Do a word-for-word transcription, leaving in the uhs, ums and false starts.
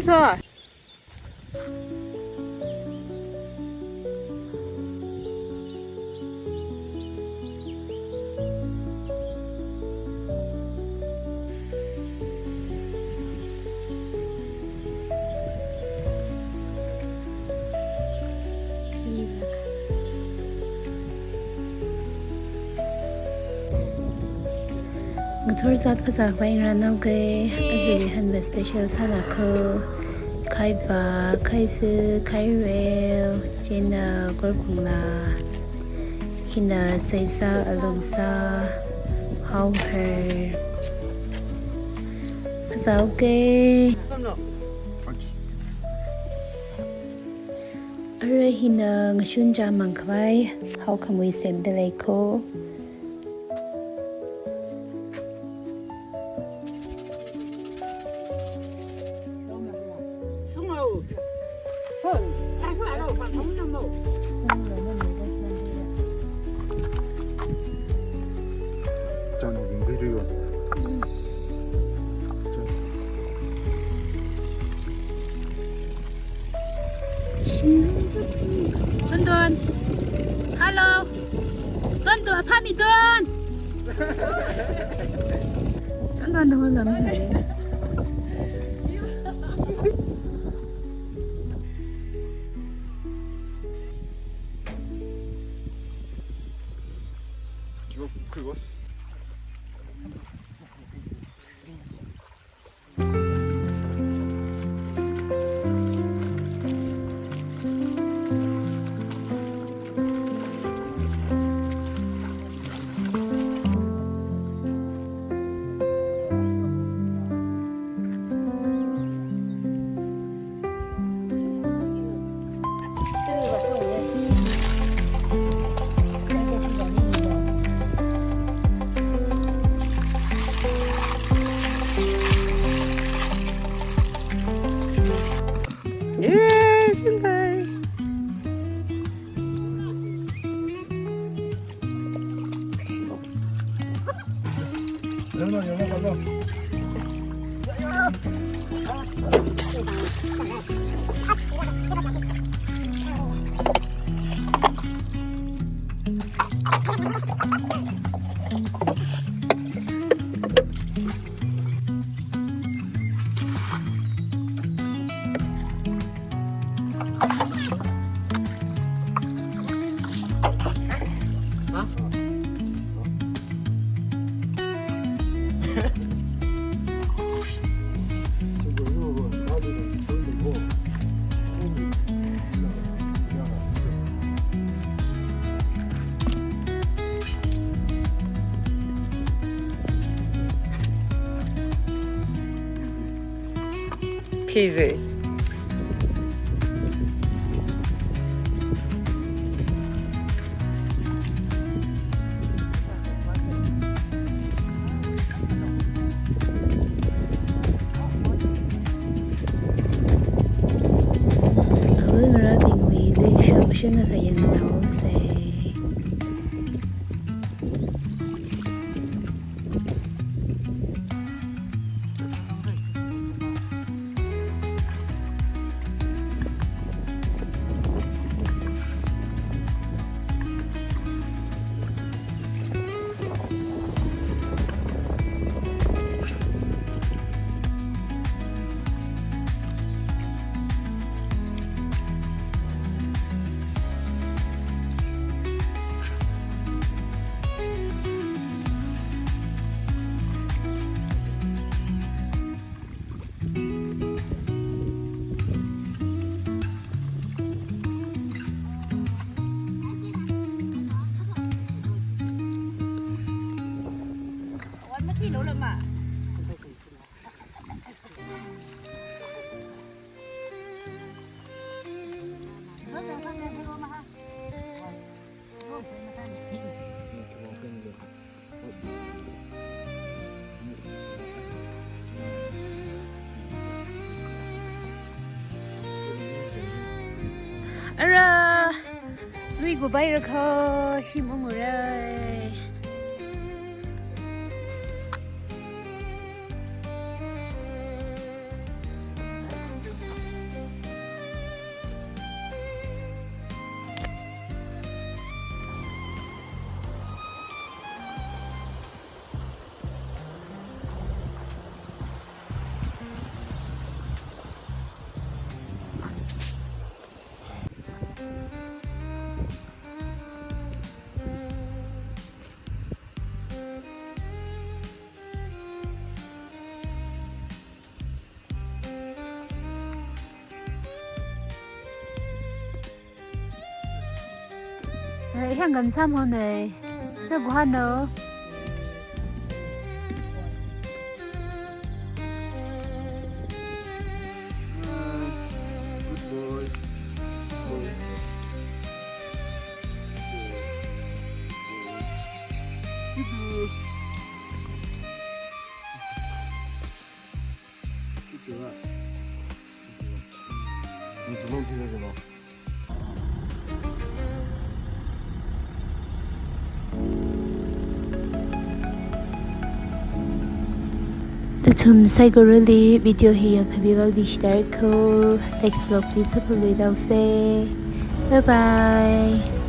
So. Ngathor zat phazā khavai ngarān haoke, ajawui hanva special sālāka. Khaiva, khaifu, khaireo, chieina korkungla. Hina seisā, alungsā, haohar. Phazā haoke. Arui hina ngashun chāmang khavai, haokhamui semda leiko. Tondon. Hello. Tondon, phāmi don. Tondon, tondon. Yes, bye. Easy. Awui ngarābingwui tuishap shina kayang naosei. Ara, lui gubai rakha, shim ungura. Hiyākha samhaonei. Naguhano. Good boy. Good boy. Good boy. Good girl. Nathum saikorali video hi yakhami vang ningshida kho. Next vlog li samphangluinaose. Bye bye.